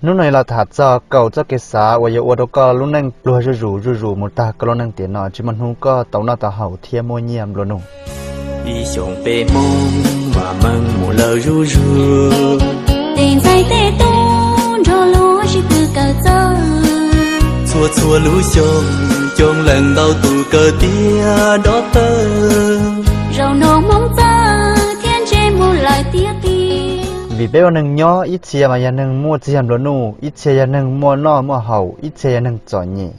Hnub no yuav los tham txog kaum txoj kev xav uas yuav ua rau koj lub neej pluag zuj zus zuj zus mus tag koj lub neej tiam no tsis muaj hnub koj tau noj tau haus thiab muaj nyiaj nplua nuj. Ib xyoos peb Hmoob mas meej mus lawm zuj zus, tej ntxhais tej tub nrog luag sib tw kawm txawj. Txhua txhua lub xyoo, coob leej ntau tus kawm tiav dob tawj. Zaum no Hmoob txawj thiab ntsej muag lawm tiag tiag. Vim peb ua neeg nyob ib txhia mas yog neeg muaj txiag nplua nuj, ib txhia yog neeg muaj noj muaj haus, ib txhia yog neeg txom nyem.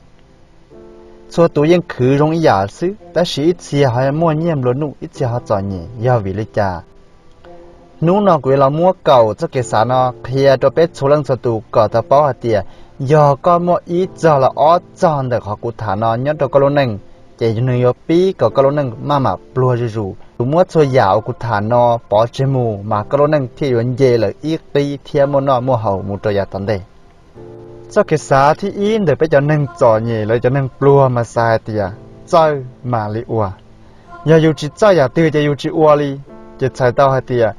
Txhua tus yeej khwv zoo ib yam xwb, tab sis ib txhia ho muaj nyiaj nplua nuj, ib txhia ho txom nyem. Yog vim li cas? Hnub no kuv yuav los muab kaum txoj kev xav no qhia rau peb txhua leej txhua tus kom tau paub hais tias yog koj muaj ib txog los ob txog ntawm qhov kuv tham no nyob rau koj lub neej, ces nws yuav pib kom koj lub neej maj mam pluag zuj zus. Kuv muab txhua yam uas kuv tham no pov tseg mus mas koj lub neej thiaj yuav nce lawm ib qib thiab muaj noj muaj haus mus rau yav tom ntej. Txoj kev xav thib ib ntawm peb cov neeg txom nyem los cov neeg pluag mas xav hais tias txawj mam li ua. Yog yus tsis txawj yam twg ces yus tsis ua li. Ces txhais tau hais tias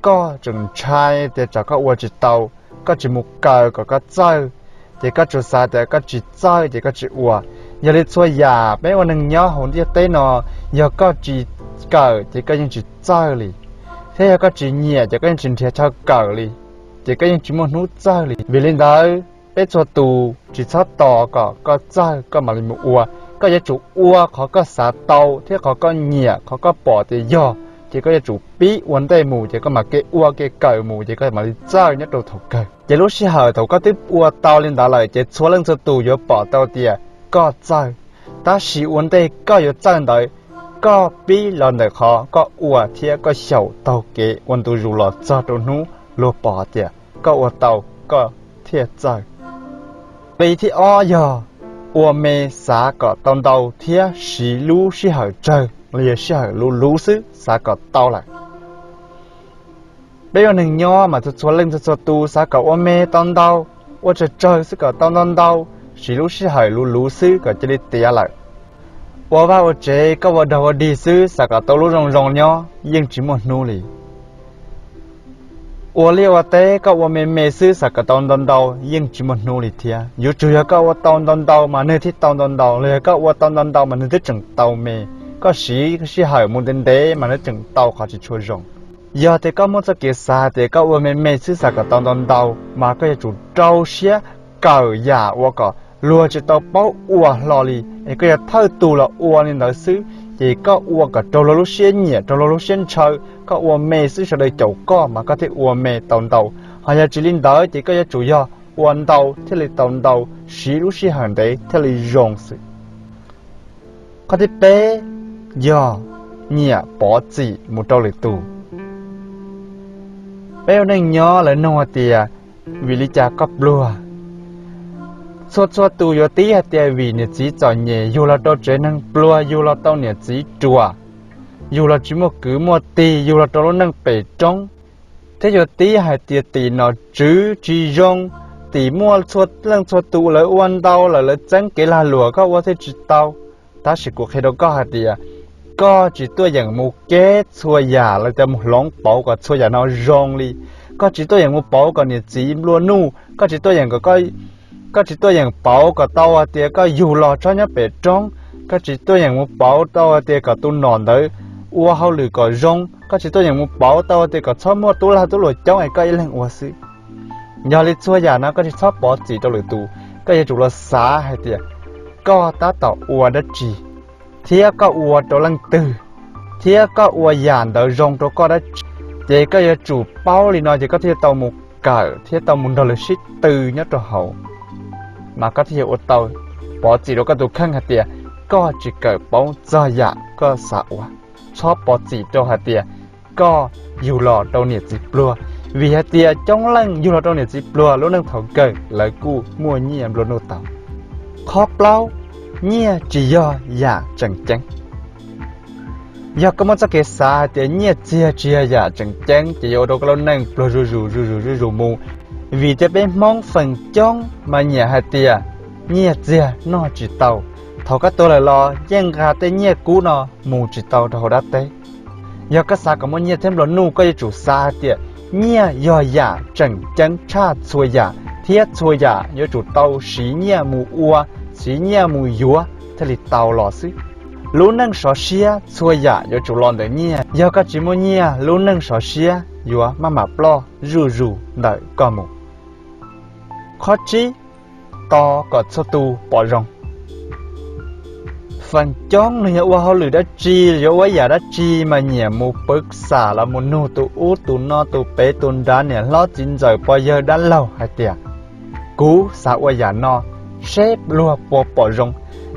koj tseem ntshai tias tsam koj ua tsis tau, koj tsis mus kawm kom koj txawj, ces koj tsuas xav tias koj tsis txawj ces koj tsis ua. Yog li txhua yam peb ua neeg nyob hauv ntiaj teb no, yog koj tsis kawm ces koj yeej tsis txawj li, thiab yog koj tsis nyiam ces koj yeej tsis nrhiav chaw kawm li, ces koj yeej tsis muaj hnub txawj li. Vim li ntawd, peb txhua tus tsis txhob tos kom koj txawj koj mam li mus ua. Koj yuav tsum ua qhov koj xav tau thiab qhov koj nyiam, qhov koj pom tias yog, ces koj yuav tsum pib ua ntej mus, ces koj mam kev ua kev kawm mus, ces koj mam li txawj nyob rau thaum kawg. Ces lub sij hawm thaum koj twb ua tau li ntawd lawm, ces txhua leej txhua tus yuav pom tau tias koj txawj. Tab sis ua ntej koj yuav txawj ntawd, koj pib los ntawm qhov koj ua thiab koj xyaum taug kev ua ntu zus los txog rau hnub luag pom tias koj ua tau, koj thiaj txawj. Li thib ob yog ua me xav kom tau ntau thiab siv lub sij hawm tsawg los yog sij hawm luv luv xwb xav kom tau lawm. Peb ua neeg nyob mas txhua txhua leej txhua txhua tus xav kom ua me tau ntau, ua tsawg tsawg xwb kom tau ntau ntau, siv lub sij hawm luv luv xwb kom cia li tiav lawm. Ua vaj ua tsev koj ua dog ua dig xwb xav kom tau lub zoo zoo nyob yeej tsis muaj hnub li. Ua liaj ua teb koj ua me me xwb xav kom tau ntau ntau yeej tsis muaj hnub li thiab. Yuav tsum yog koj ua tau ntau ntau mas nws thiaj tau ntau ntau, los yog koj ua tau ntau ntau mas nws twb tseem tau me. Koj siv sij hawm mus ntev ntev mas nws tseem tau qhov tsis tshua zoo. Yog tias koj muaj txoj kev xav hais tias koj ua me me xwb xav kom tau ntau ntau, mas koj yuav tsum rau siab kawm yam ua kom luag tsis tau paub ua hlo li, es koj yog thawj tus los ua li ntawd xwb, ces koj ua kom raug luag lub siab nyiam, raug luag lub siab ntshaw, koj ua me xwb sawv daws caum koj mas koj thiaj ua me tau ntau. Ho yog tsis li ntawd ces koj yuav tsum yog ua ntau thiaj li tau ntau, siv lub sij hawm ntev thiaj li zoo xwb. Qhov thib peb yog nyiam pov txim mus rau lwm tus. Peb ua neej nyob lawv nug hais tias, vim li cas koj pluag? Txhua txhua tus yuav tib hais tias vim niam txiv txom nyem, yug los rau tsev neeg pluag, yug los tau niam txiv ruam, yug los tsis muaj kwv muaj tij, yug los rau lub neej pem roob. Thiab yuav tib hais tias tim nom tswv tsis zoo, tim muaj txhua leej txhua tus lawv ua ntau lawm, lawv txeeb kev lag luam koj ua thiaj tsis tau. Tab sis kuv qhia rau koj hais tias, koj tsis tuaj yeem mus keb txhua yam los mus hloov pauv kom txhua yam no zoo li. Koj tsis tuaj yeem mus pauv kom niam txiv nplua nuj, koj tsis tuaj yeem kom koj, koj tsis tuaj yeem pauv kom tau hais tias koj yug los txhob nyob pem roob, koj tsis tuaj yeem mus pauv tau hais tias kom tus nom ntawd ua hauj lwm kom zoo, koj tsis tuaj yeem mus pauv tau hais tias kom txhob muaj tub lag tub luam coob es koj ib leeg ua xwb. Yog li txhua yam no koj tsis txhob pov txim rau lwm tus, koj yuav tsum los xav hais tias koj tab tom ua dab tsi, thiab koj ua rau leej twg, thiab koj ua yam ntawd zoo rau koj dab tsi. Ces koj yuav tsum paub li no ces koj thiaj tau mus kawm thiab tau mus nrog lawv sib tw nyob rau hauv, mas koj thiaj yuav ua tau pov txim rau koj tus kheej hais tias koj tsis kawm paub txog yam koj xav ua. Txhob pov txim rau hais tias koj yug los rau niam txiv pluag, vim hais tias coob leej yug los rau niam txiv pluag lub neej thaum kawg lawv kuj muaj nyiaj nplua nuj tau. Qhov plaub, nyiaj tsis yog yam tseem ceeb. Yog koj muaj txoj kev xav hais tias nyiaj txiag tsis yog yam tseem ceeb ces yuav ua rau koj lub neej pluag zuj zus zuj zus zuj zus mus. Vim tias peb Hmoob feem coob mas nyiam hais tias nyiaj txiag noj tsis tau, thaum koj tuag lawm los yeej nqa tej nyiaj kub no mus tsis tau rau hauv dab teb. Yog koj xav kom muaj nyiaj thiab nplua nuj koj yuav tsum xav hais tias nyiaj yog yam tseem ceeb tshaj txhua yam. thiab txhua yam yuav tsum tau siv nyiaj mus ua, siv nyiaj mus yuav thiaj li tau los xwb. Lub neej sov siab txhua yam yuav tsum los ntawm nyiaj, yog koj tsis muaj nyiaj lub neej sov siab yuav maj mam ploj zuj zus ntawm koj mus. Qhov tsib, tos kom txhua tus pom zoo. Feem coob nws yog ua hauj lwm dab tsi, yuav ua yam dab tsi mas nyiam mus pw xam los mus nug tus ub tus no tus pem tus nrad niam hlob txiv ntxawm pog yawg dab laug hais tias, kuv xav ua yam no, seb luag puas pom zoo.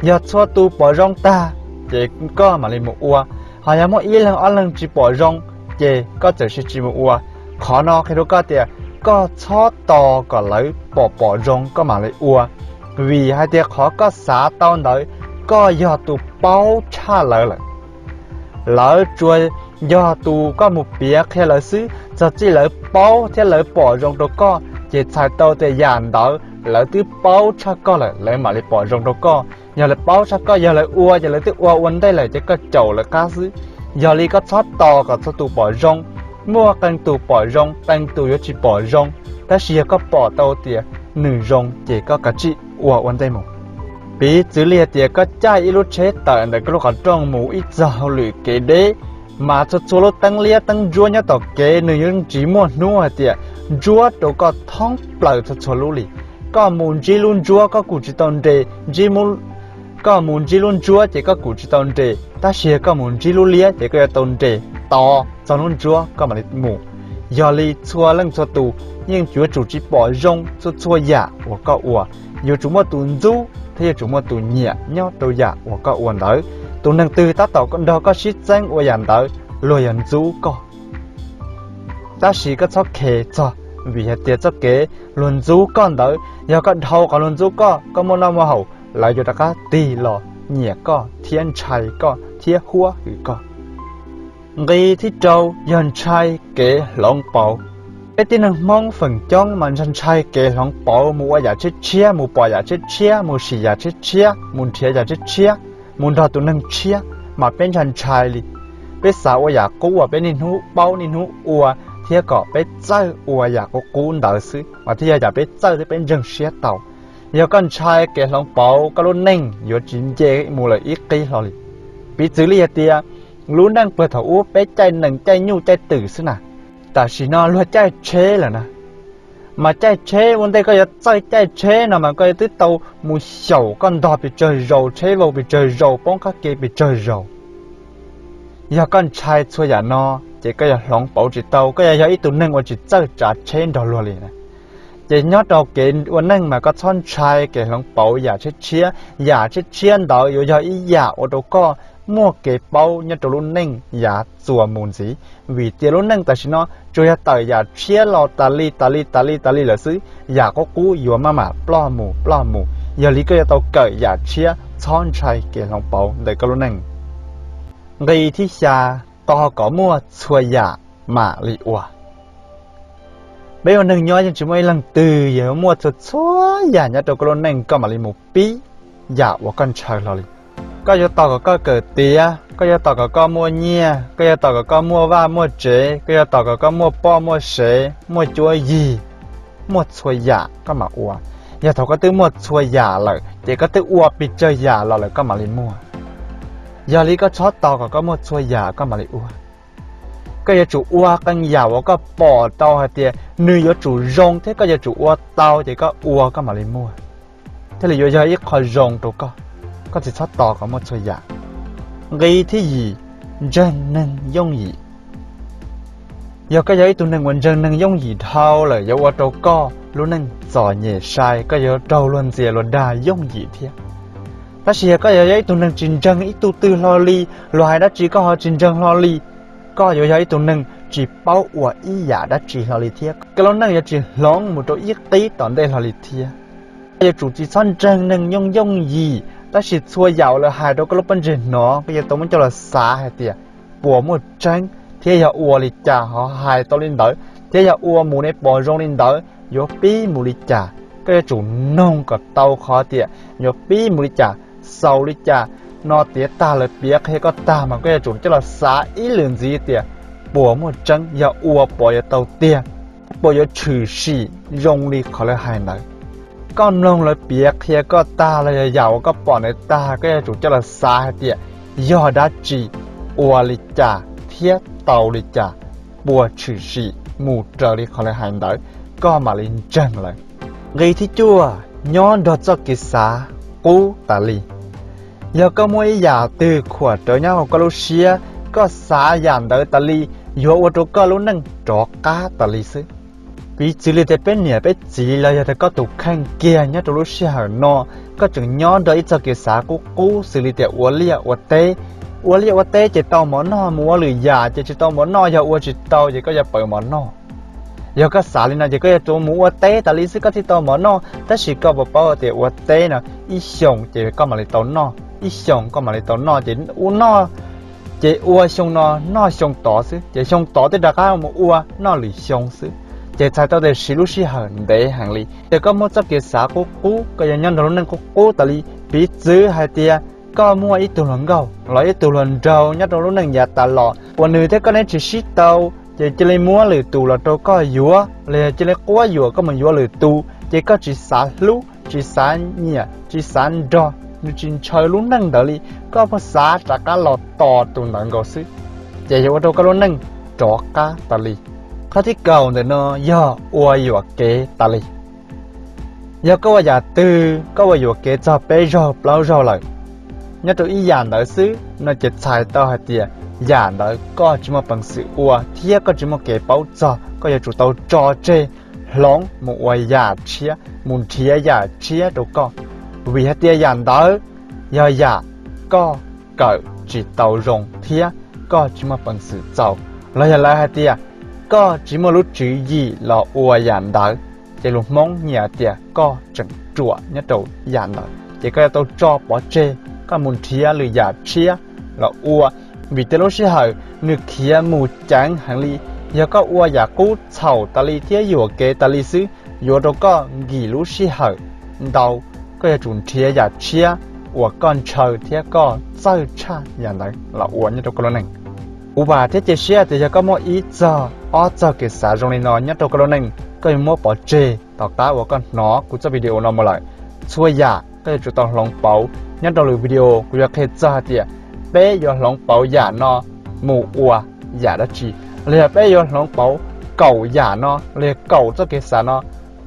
Yog txhua tus pom zoo tag, ces koj mam li mus ua. Ho yog muaj ib leeg ob leeg tsis pom zoo, ces koj txawm sis tsis mus ua. Qhov no qhia rau koj tias koj txhob tos kom lawv pom pom zoo koj mam li ua, vim hais tias qhov koj xav tau ntawd koj yog tus paub tshaj lawv lawm. Lawv tsuas yog tus koj mus piav qhia lawv xwb, txog txij lawv paub thiab lawv pom zoo rau koj ces txhais tau tias yam ntawd lawv twb paub tshaj koj lawm lawv mam li pom zoo rau koj. Yog lawv paub tshaj koj, yog lawv ua ces lawv twb ua ua ntej lawm ces koj caum lawv qab xwb. Yog li koj txhob tos kom txhua tus pom zoo. Muaj qee tus pom zoo, qee tus yuav tsis pom zoo, tab sis yog koj pom tau tias nws zoo ces koj kav tsij ua ua ntej mus. Piv txwv li hais tias koj caij ib lub tsheb tawm ntawm koj lub qhov rooj mus ib txog hauj lwm kev deb, mas txhua txhua lub teeb liab teeb ntsuab nyob tom kev nws yeej tsis muaj hnub hais tias ntsuab rau koj thoob plaws txhua txhua lub li. Koj mus ntsib lub ntsuab koj kuj tsis tau nres, ntsib koj mus ntsib lub ntsuab ces koj kuj tsis tau nres, tab sis yog koj mus ntsib lub liab ces koj yuav tau nres tos txog lub ntsuab koj mam li mus. Yog li txhua leej txhua tus yeej yuav tsum tsis pom zoo txhua txhua yam uas koj ua. Yuav tsum muaj tus ntxub thiab yuav tsum muaj tus nyiam nyob rau yam uas koj ua ntawd. Tus neeg twg tab tom nrog koj sib txeeb ua yam ntawd, luag yog ntxub koj. Tab sis koj txhob khes txog, vim hais tias txoj kev luag ntxub koj ntawd, yog koj dhau qhov luag ntxub koj, koj muaj noj muaj haus, lawv yuav rov qab tig los nyiam koj thiab ntshai koj thiab huab hwm koj. Nqi thib rau yog ntshai kev hloov pauv. Peb tib neeg Hmoob feem coob mas ntshai ntshai kev hloov pauv, mus ua yam tshiab tshiab, mus pom yam tshiab tshiab, mus sim yam tshiab tshiab, mus nrhiav yam tshiab tshiab, mus nrog tus neeg tshiab, mas peb ntshai ntshai li. Peb xav ua yam qub uas peb niaj hnub paub niaj hnub ua, thiab kom peb txawj ua yam qub qub ntawd xwb mas thiaj yog yam peb txawj thiab peb ntseeg siab tau. Yog koj ntshai kev hloov pauv, koj lub neej yuav tsis nce mus lawm ib qib hlo li. Piv txwv li hais tias, lub neej puag thaum ub peb caij nees caij nyuj caij twm xwb na, tam sim no luag caij tsheb lawm na. Mas caij tsheb ua ntej koj yuav txawj caij tsheb no mas koj yuav twb tau mus xyaum koj ntog pes tsawg zaus, tsheb vau pes tsawg zaus, poob qab ke pes tsawg zaus. Yog koj ntshai txhua yam no, ces koj yuav hloov pauv tsis tau, koj yuav yog ib tug neeg uas tsis txawj tsav tsheb nrog luag li na. Ces nyob rau kev ua neej mas koj txhob ntshai kev hloov pauv yam tshiab tshiab. Yam tshiab tshiab ntawd yuav yog ib yam ua rau koj muaj kev paub nyob rau lub neej yav txuas mus ntxiv. Vim tias lub neej tam sim no tsuas yog tawm yam tshiab los tas li tas li tas li tas li lawm xwb, yam qub qub yuav maj mam ploj mus ploj mus. Yog li koj yuav tau kawm yam tshiab, txhob ntshai kev hloov pauv ntawm koj lub neej. Nqi thib xya, tos kom muaj txhua yam mam li ua. Peb ua neeg nyob yeej tsis muaj ib leeg twg yog muaj txhua txhua yam nyob rau koj lub neej koj mam li mus pib yam uas koj ntshaw hlo li. Koj yuav tos kom koj kawm tiav, koj yuav tos kom koj muaj nyiaj, koj yuav tos kom koj muaj vaj muaj tsev, koj yuav tos kom koj muaj poj muaj sev, muaj cuab yig, muaj txhua yam koj mam ua. Yog thaum koj twb muaj txhua yam lawm ces koj twb ua pes tsawg yam los lawm koj mam li muaj. Yog li koj txhob tos kom koj muaj txhua yam koj mam li ua. Koj yuav tsum ua qee yam uas koj pom tau hais tias nws yuav tsum zoo thiab koj yuav tsum ua tau ces koj ua koj mam li muaj, thiaj li yuav yog ib qho zoo rau koj. Koj tsis txhob tos kom muaj txhua yam. Nqi thib yim, ntseeg neeg yooj yim. Yog koj yog ib tug neeg uas ntseeg neeg yooj yim dhau lawm yuav ua rau koj lub neej txom nyem sai, koj yuav raug luag ntxias luag dag yooj yim thiab. Tab sis yog koj yog ib tug neeg tsis ntseeg ib tug twg hlo li, luag hais dab tsi koj ho tsis ntseeg hlo li, koj yuav yog ib tug neeg tsis paub ua ib yam dab tsi hlo li thiab. Koj lub neej yuav tsis hloov mus rau ib qib tom ntej hlo li thiab. Koj yuav tsum tsis txhob ntseeg neeg yooj yooj yim, tab sis txhua yam uas lawv hais rau koj lub pob ntseg hnov koj yuav tau muab coj los xav hais tias puas muaj tseeb thiab yog ua li cas ho hais tau li ntawd, thiab yog ua mus ne pom zoo li ntawd yuav pib mus li cas. Koj yuav tsum noog kom tau qhov tias yuav pib mus li cas, xaus li cas, no tiav tag lawv piav qhia koj tag mas koj yuav tsum coj los xav ib lwm ntxiv tias puas muaj tseeb, yog ua puas yuav tau tiag. puas yuav tshwm sim zoo li qhov lawv hais ntawd. Koj mloog lawv piav qhia koj tag los yog yam uas koj pom ntawd tag, koj yuav tsum coj los xav hais tias yog dab tsi ua li cas thiab tau li cas, puas tshwm sim mus raws li qhov lawv hais ntawd, koj mam li ntseeg lawv. Nqi thib cuaj, nyob nrog txoj kev xav qub tas li. Yog koj muaj ib yam twg khuam rawv nyob hauv koj lub siab, koj xav yam ntawd tas li, yuav ua rau koj lub neej rov qab tas li xwb. Piv txwv li tias peb niam peb txiv los yog tias koj tus kheej kiag nyob rau lub sij hawm no, koj tseem nyob nrog ib txoj kev xav qub qub xws li tias ua liaj ua teb. Ua liaj ua teb ces tau mov noj, mus ua lwm yam ces tsis tau mov noj, yog ua tsis tau ces koj yuav pawv mov noj. Yog koj xav li no ces koj yuav tsum mus ua teb tas li xwb koj thiaj tau mov noj, tab sis koj puas paub tias ua teb no ib xyoo ces koj mam li tau noj, ib xyoo koj mam li tau noj ces ua noj, ces ua xyoo no noj xyoo tod xwb, ces xyoo tod twb rov qab mus ua noj lwm xyoo xwb, ces txhais tau tias siv lub sij hawm ntev heev li. Ces koj muaj txoj kev xav qub qub, koj yuav nyob nrog lub neej qub qub tas li. Piv txwv hais tias koj muaj ib tug hluas nkauj los ib tug hluas nraug nyob rau lub neej yav tas los uas nws thiab koj neb tsis sib tau, ces cia li muab lwm tus los rau koj yuav, los yog cia li quab yuam koj mus yuav lwm tus, ces koj tsis xav hlub, tsis xav nyiam, tsis xav nrog, nws tsis ntshaw lub neej ntawd li, koj puas xav rov qab los tos tus ntawd nkaus xwb, ces yog ua rau koj lub neej rov qab tas li. Qhov thib kaum ntawm no yog ua yuam kev tas li. Yog koj ua yam twg koj ua yuam kev txog peb zaug plaub zaug lawm nyob rau ib yam ntawd xwb no ces txhais tau hais tias yam ntawd koj tsis muaj peev xwm ua thiab koj tsis muaj kev paub txog, koj yuav tsum tau tso tseg hloov mus ua yam tshiab, mus nrhiav yam tshiab rau koj. Vim hais tias yam ntawd yog yam koj kawm tsis tau zoo thiab koj tsis muaj peev xwm txaus, los yog lawv hais tias koj tsis muaj lub tswv yim los ua yam ntawd, ces lus Hmoob nyiam tias koj tseem ruam nyob rau yam ntawd, ces koj yuav tau tso pov tseg, koj mus nrhiav lwm yam tshiab los ua. Vim tias lub sij hawm nws khiav mus ceev heev li, yog koj ua yam qub txhaum tas li thiab yuam kev tas li xwb, yuav rau koj nkim lub sij hawm ntau. Koj yuav tsum nrhiav yam tshiab uas koj ntshaw thiab koj txawj tshaj yam ntawd los ua nyob rau koj lub neej. Kuv vam thiab cia siab tias yog koj muaj ib txog ob txog kev xav zoo li no nyob rau koj lub neej, koj yuav muab pov tseg tom qab uas koj hnov kuv txoj video no mus lawm. Txhua yam koj yuav tsum tau hloov pauv. Nyob rau lwm video kuv yuav qhia txog hais tias peb yuav hloov pauv yam no mus ua yam dab tsi, los yog peb yuav hloov pauv kaum yam no los yog kaum txoj kev xav no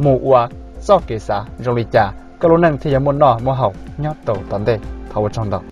mus ua txoj kev xav zoo li cas, koj lub neej thiaj yuav muaj noj muaj haus nyob rau tom ntej. Thov ua tsaug ntau.